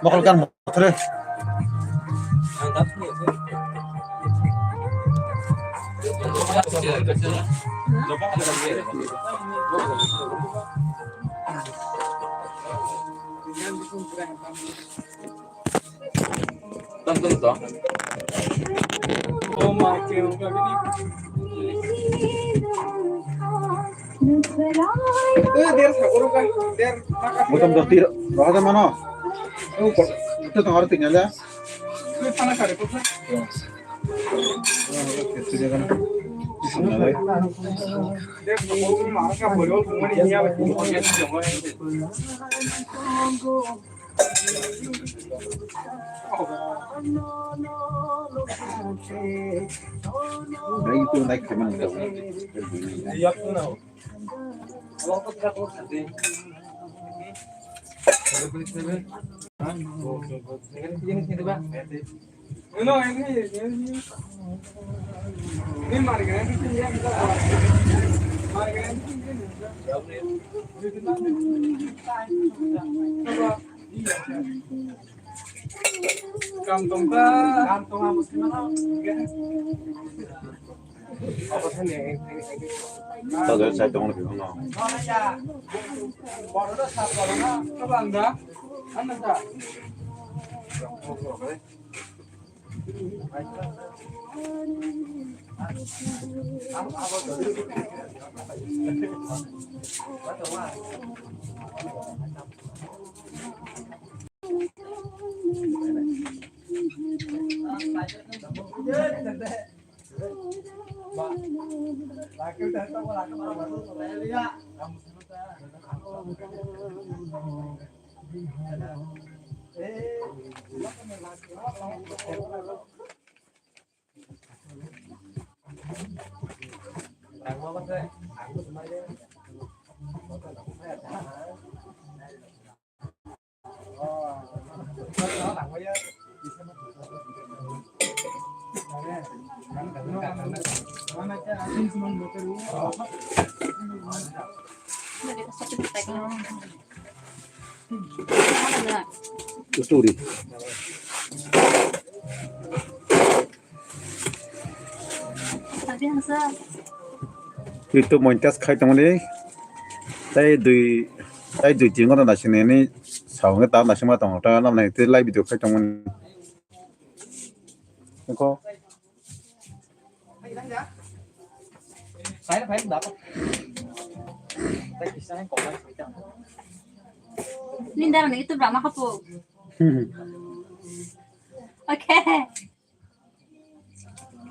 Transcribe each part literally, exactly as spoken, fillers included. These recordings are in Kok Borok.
Mokol kan mothre. Tong tong tong. Mutum doti rohada mano. Itu tong harus tinggal ya. Kam tongkha. Kam tongkha. Tabang da. Ano da. Story. Twi to montage khai tongmani. Tai dui, tai dui tingo to naising nini sao hwnke ta naising ma tongo ta nam nai te live video khai tongmani. Nokho. Nini dara ni itu drama kapo. Oke.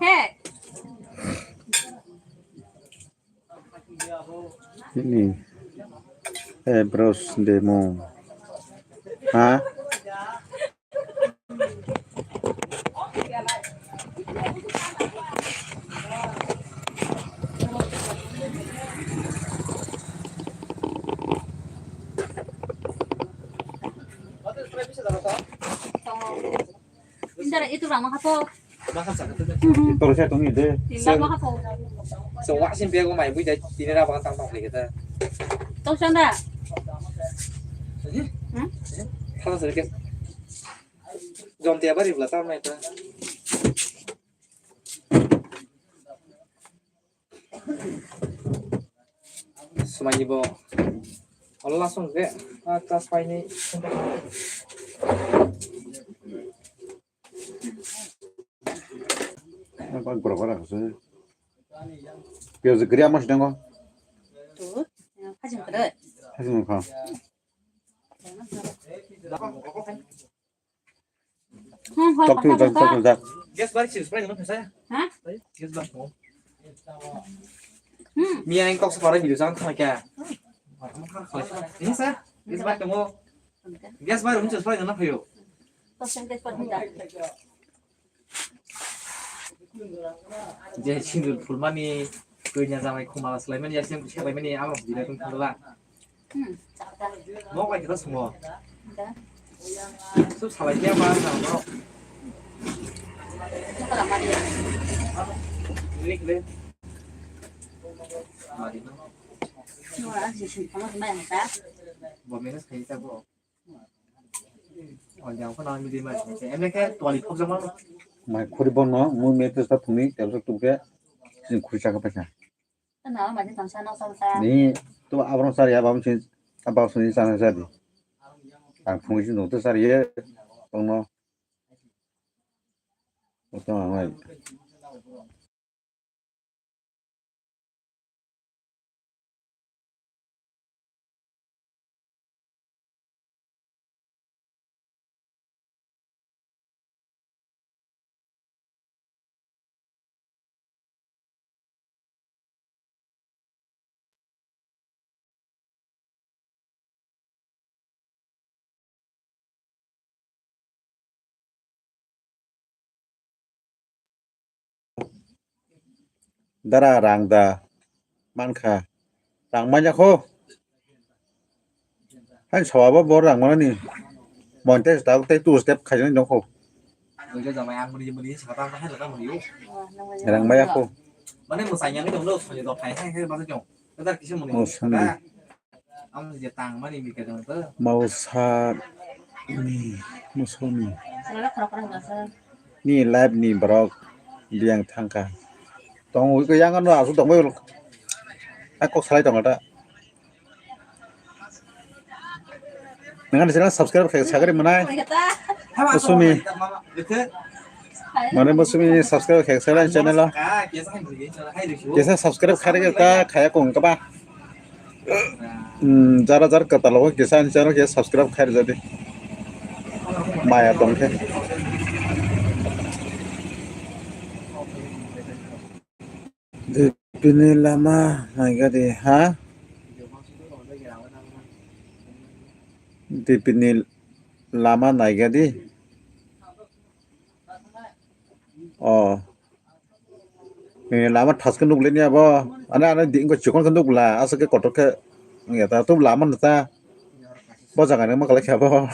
He. Ini. Eh, bros demo. Ha? Indara itu rama kato. Toro saya tunggu deh. Tinda ma kato. So, wak sin bego mai bui dai tini ra bang tang tang lagi ta. Tau sanda. Hmm? Tau sanda ke. Jom tiap hari bela tau mai ta. Sumai ni bo. Allah song ke. Ah, tas pai ni. Apa gura gura sih? Piyaj gria mas dango. Tu, hajim kere. Hajim kha. Hmm, hoi, tok tu, kata tok, tok, tok. Gas bar sih, spray nang saya. Hah? Gas bar tu. Hmm. Mia yang kok separai video jangan tengah kya. Ini sir, gas bar tu. Gas bar muncul spray nang payo. Tok sen gas bar muncul. Je sindur phulmani, kanya jamai khumala swlaimani, yasem khe swlaimani, abo bidai tong thangla. Hmm. Mok lai kita semua. Enggak. Sub salai dia apa? Sama. Bukan lama dia. Ini keren. Mari. Nora, sih, sih, kamu gimana, Kak? Bo minus kayak kita, bo. Mai khuri bono mui me testa thungni tebsa tukhe sini khuri chaka paisa. Ni to abro sari abam sin abam sin sana sari. Ang phungsi nungto sari ye tongno. Oto ang lai. Dara rang da mankha. Rang manya kho. Hai sawaba bo rang manani. Monte sta tei tu step khaina nokho. Rang maya kho. Mane mwsai yang dong lo soni dok thai hai hai ba jong. Kadar kisa muni. Oh, soni. Ang je tang mani bika jong to. Mausa ni, muso ni. Ni live ni borok biyang thangkha. Tong ui ko yang ano asu tong bai. Ang kok salai tong ta. Nang ani channel subscribe khe sagri manai. Usumi. Mane bo simi subscribe khe sala channel o. Kisa subscribe khare ta khaya kung kaba. Hmm, jara jar kata logo kisa ani channel khe subscribe khare jadi. Maya tong khe. Dipini lama naigadi ha? Dipini lama naigadi. Oh. Eh, lama thaske nukle ni abo. Ana, ana di, ingko chikon ke nukla. Asa ke kotor ke. Ya, ta tu lama nata. Bo jaga ni ma kala kya bo.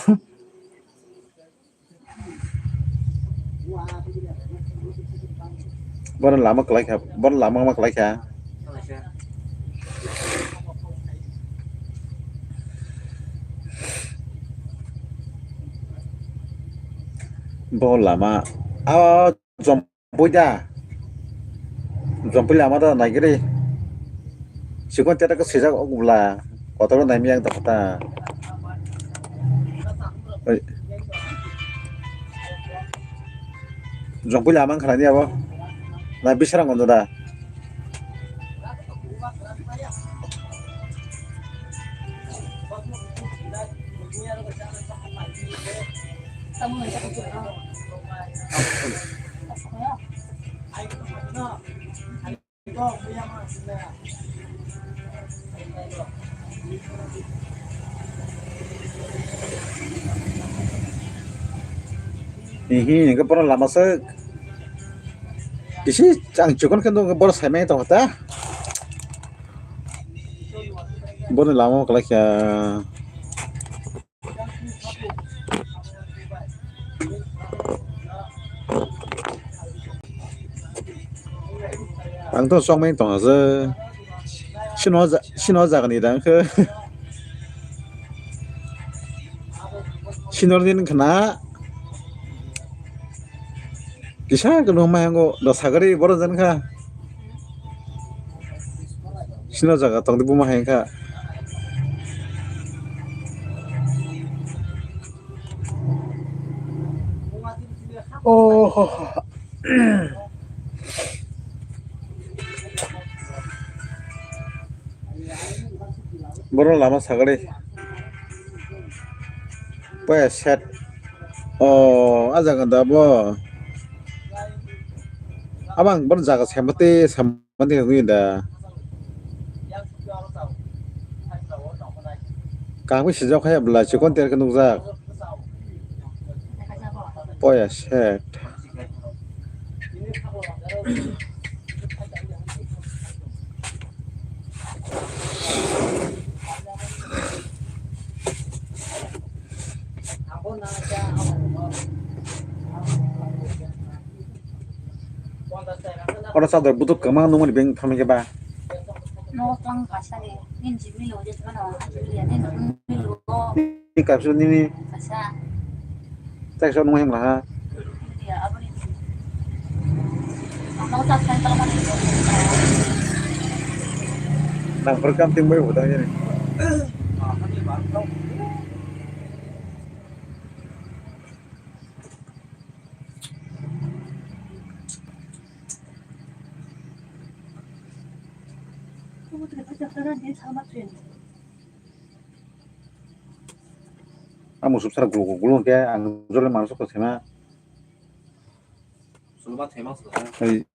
Bo lama kala kya. Bo lama ma kala kya. Bo lama. Ah, Jompuida. Jompui lama da naigiri. Sikon tera ke sejak ogula. Kotor naimi yang ta kota. Oi. Jompui lama khana ni abo. Na bisarang ondo da. Hihi, hingke borok lama se kisi chang chikon khe nukgo, borok saimanya tongkha ta. Borok lama o kwlai kha. Ang to chokmani tongha se. Sino ja-, sino jaga ni rang khe. Sino din khna. Kisa khe no mayango da sagari borok jan kha. Sino jaga tong di buma hai kha. Oh. Borok lama sagari. Poya set. Oh, a jaga da bo. Abang borok jaga sempati sem- Mani wngwi da. Kangwi sijak hai bwla chikon terke nukjak. Poya set. Oro chador butuk kwbangma nungmani beng thamwi khe ba. Nogo twlang kasa de, nini si milo je twmano, ani mili ya, nini milo. Nini kapsu nini. Kasa. Chak sa nung himla ha. Nang phar kam ting bai bo tang yani. Ang musuk sara gulung gulung ke ang jole mansuk ko sema. Sulma thema sula. Ai.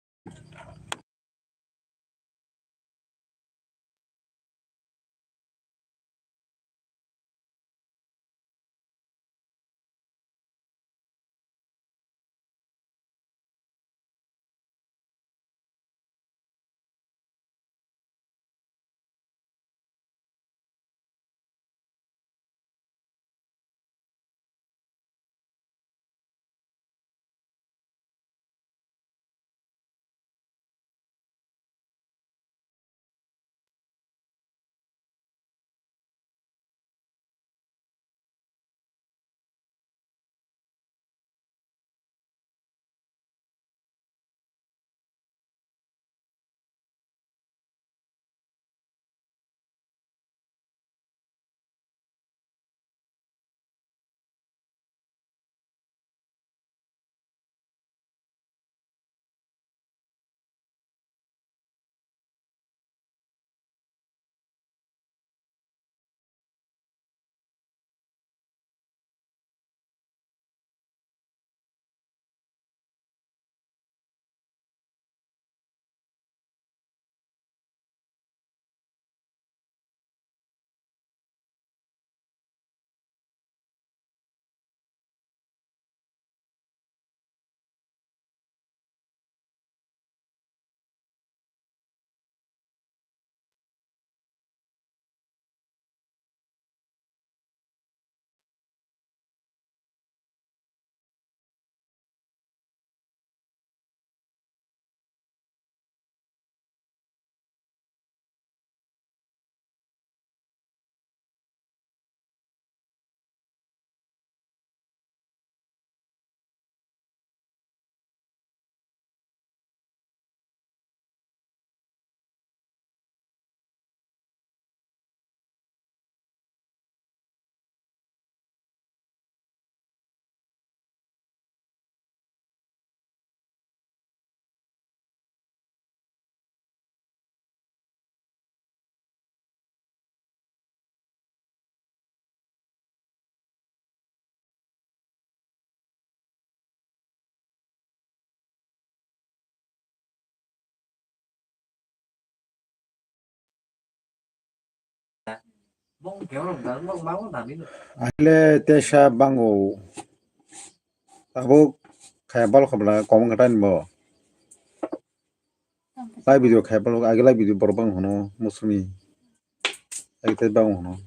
Ahile tesa bango. Abo kaya bal khobla komong kata ni bo. Live video kaya bal agi live video borok bang hono musumi. Agi tai bang hono.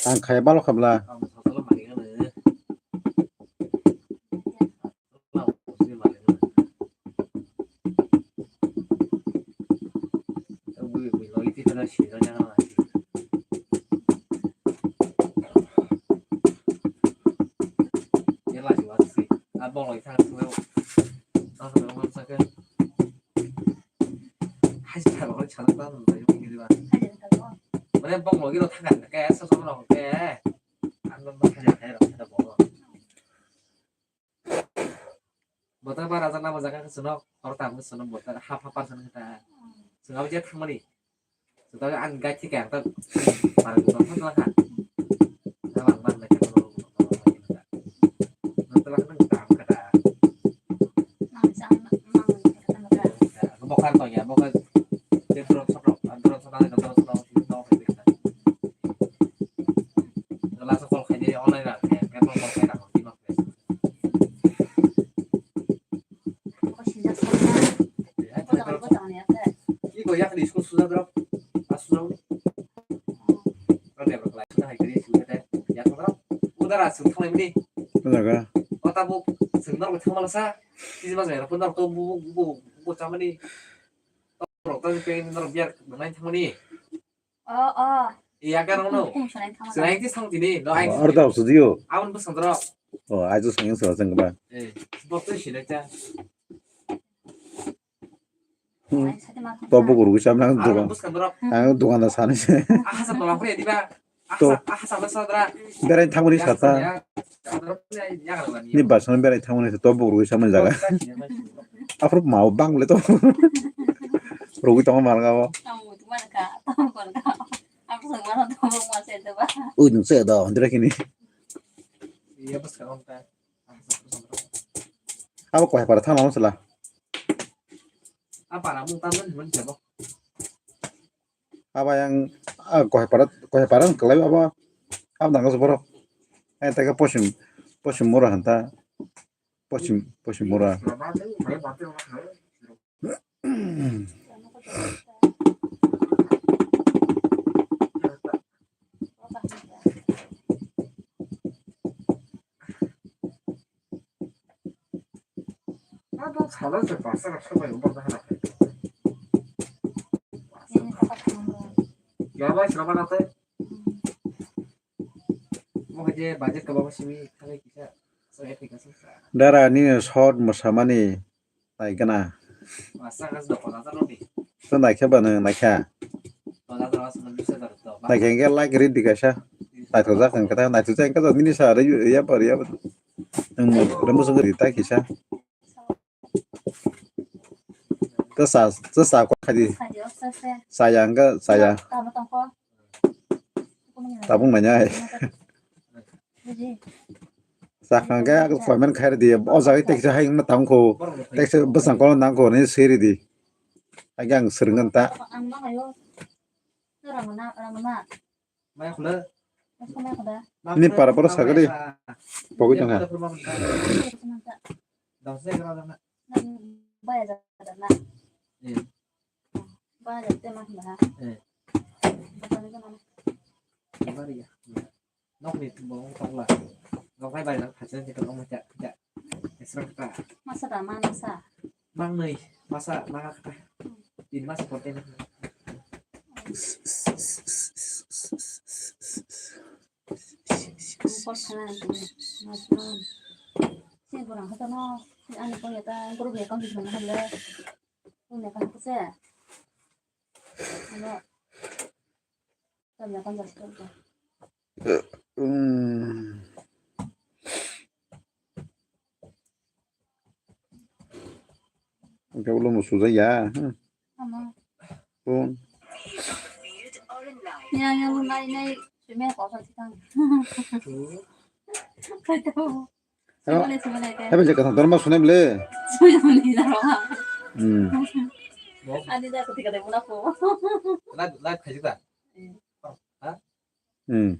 Ang kaya bal khobla. Mane bok logi rok thangkha ke, sa sa rok ke. Ang no thangkha, thangkha, thangkha, bok. Bota ba raja nama jaga ke sunok, hor tam ke sunok bota, hap hap par sunok ta. Sunok je thangmani. Sudah an gai thik ang ta. Par sunok thangkha. Bang bang na ke. Nang telah nang tam kata. Bokar to ya, bokar. Dia drone shot, drone shot, drone shot, drone shot. Lasa call khaide online ra, ke call khai ra, ki ma. Iko yakni school suja drop, asuna. Rode bro, lai suja hai kiri suja te, ya to drop. Udara sung thang mini. Udaga. Kota bu sung dor thang mala sa, tiji ma jai ra, pun dor to bu bu bu bu chamani. Rok ta pe dor biar nang thang mani. O, o. Iya kan ono. Kum sanai thama. Sanai ti sang tini. Lo ai. Arda sudio. Abon bwsang doro. Oh, ajo sangin sa jeng ba. Eh, bok to sinai ta. Hmm. To bukur gwi samna ang dukan. Ang dukan da sani se. Aha sa tola kore diba. To. Aha sa, aha sa sadra. Berai thangmani sata. Ni basana berai thangmani to bukur gwi samna jaga. Afro mau bang le to. Rogwi tong mar ga bo. Tong mar ka, tong mar ka. Aku sama tong mar se to ba. Ui nung se do, hondra kini. Iya bas ka on ka. Abo kohai para thang nang sala. Apa na mung tan man man jabo. Aba yang, ah, kohai para, kohai para ang kelai aba. Aba nang se borok. Eh, teka posim, posim mura hanta. Posim, posim mura. Dara nini short mwsamani naikhe na. To naikhe ba nwng naikha. Naikhe hwnkhe like ri di kaisa. Naithokjak hwnkhe ta, naithokjak hwnkhe ta nini sa ri ya ba ri ya ba. Nwng rwmwswk ri ta kisa. Ta sa, ta sa kok khai di. Saya hwnkhe saya. Tabuk nanya hai. Sakha hwnkhe comment khairidi, o jaga teksa hai wngna tangkho, teksa bwsang kono nangkho hinwi swiridi. Haikhe ang swrwngna ta. Nini para poro sakadi. Pogwi tongkha. Ba ya te ma ba. Eh. Ba ni ma. Ba ya. Nok ni bo tong la. Nok bai bai lang phasen ni tong ma ja ja. Esra kata. Masa da ma masa. Mang nei masa ma kata. Tin masa konten. Kok sana ni. Mas no. Si borang hata no. Ani ko ya ta group ya kong di sana le. Ini kan kese. Ano. Tanya kan jas kan. Hmm. Oke, belum sudah ya. Hmm. Ama. Pun. Yang yang nai nai sumia kok sa tikang. Kau tahu. Hebo je kathang dorma sune bole. Hmm. Ani da kutika de muna ko. Live, live khai jita. Hmm. Ha? Hmm.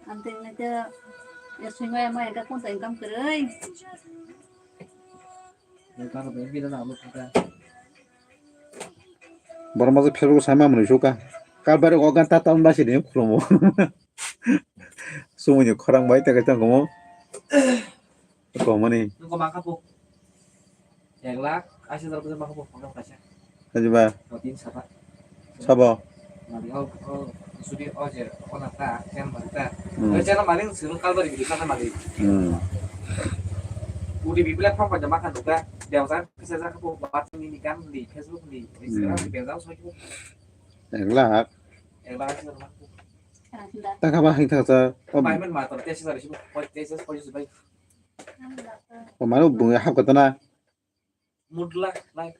Ang tingna ke ya sui mai mai ka kun ta income kere. Borok masa Facebook o sama mwnwi suka. Kalbari o gan ta ton basi ni khulumo. Sumui ni khorang bai ta kaisa komo. Komani. Nung ko mangkha po. Ek lakh ashi hajar bwsai mangkha po, mangkha kaisa. Kajiba. Protein saba. Sabo. Malik, oh, oh, sudi, oh, je, oh, nata, channel malik ta. Hmm. Oh, channel malik, sunu kalbari video kana malik. Hmm. Udi bi platform pada makan duka, dia usah bisa jaga po, WhatsApp ni, kan ni, Facebook ni, Instagram ni, hmm, dia usah soal po. Ek lakh. Ek lakh sih rumah po. Taka ba hing taka sa. Payment ma to, tes sari sih, po, tes sari po, sih, baik. O mano bunga hap kata na. Mudla, like.